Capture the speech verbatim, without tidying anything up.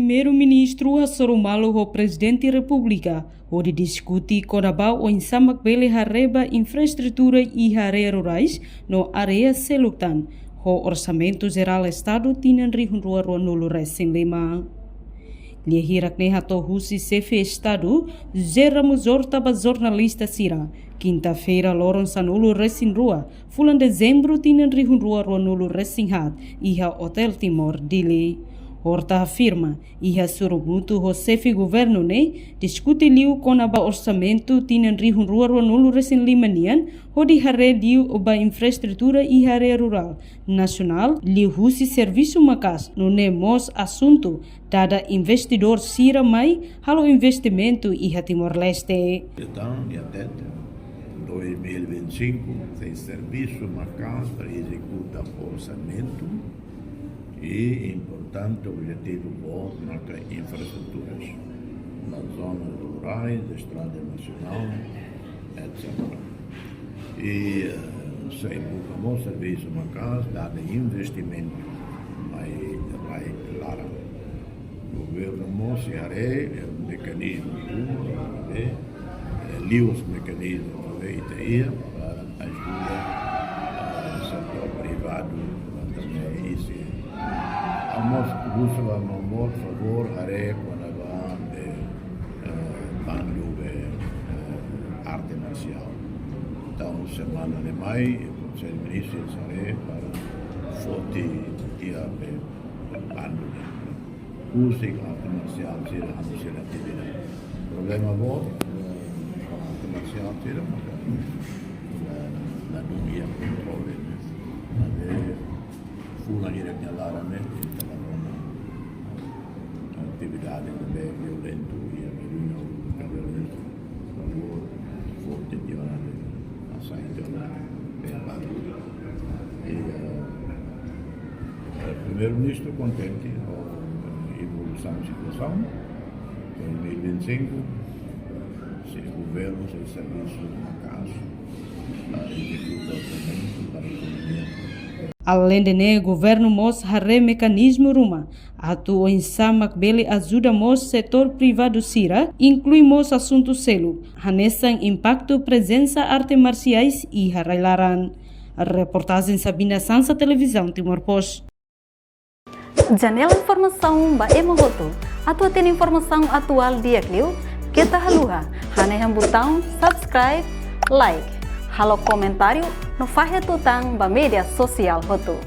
Primeiru-Ministru hasoru malu ho Prezidente Repúblika hodi diskute kona-ba oinsá mak bele haree ba infraestrutura iha área rurais no área seluk tan, ho Orsamentu Jerál Estadu tinan rihun rua ruanulu resin lima. Lia hirak ne'e hato'o husi Xefe Estadu, José Ramos Horta, ba jornalista sira, kinta-feira loron sanulu resin rua, fulan Dezembru tinan rihun rua ruanulu resin haat, iha Hotel Timor, Dili. Horta afirma, iha sorumutu ho Xefe Governu ne'e, diskute liu kona-ba orsamentu tinan rihun rua ruanulu resin lima nian, hodi haree liu ba infraestrutura iha área rurál nasionál, liuhusi servisu maka'as, nune'e mós asuntu dada investidór sira mai halo investimentu iha Timor-Leste. Entaun, dia tete, dois mil e vinte e cinco, tem servisu maka'as para ezekuta orsamentu, i importante objetivu boot maka infraestruturas na zonas rurais, estrada nasionál, etcétera. I, eh, sei buka mós servisu maka'as dada investimentu mai rai laran. Governu mós sei haree, eh, mekanizmu ruma, eh, eh, liuhusi mekanizmu ne'ebé ita iha para ajuda, eh, setór privadu, tanba isi. Ha'u mós husu ba maun boot, favór, haree kona-ba, eh, eh, bandu, eh, eh, arte marsiál. Entaun, semana ne'e mai, Konsellu Ministru sei haree para foti tiha, eh, bandu ne'e. Husi arte marsiál sira halo sira atividade. Problema boot, eh, arte marsiál sira, maka, eh, la dunia kontrole, ne'e. Maibé, fulan hirak nia laran ne'e, ita la rona atividade ne'ebé violentu iha Merino, Cabo Verde, favór, forte tiha ona, asai tiha ona, eh, bandu. I, eh, eh, Primeiru-Ministru kontente ho, eh, evolusaun situasaun. Dois mil e vinte e cinco, sei governu sei servisu maka'as para ezekuta orsamentu para ekonomia. Aleinde ne'e, governu mós haree mekanizmu ruma atu oinsá mak bele ajuda mós setór privadu sira, inklui mós asuntu seluk, hanesan impaktu prezensa arte marsiais iha rai laran. Reportajen Sabina Sansa, Televizaun Timor Post. Janela informasaun ba ema hotu. Atu hatene informasaun atuál di'ak liu, keta haluha hanehan butaun subscribe, like, halo komentáriu no fahe tutan ba média sosiál hotu.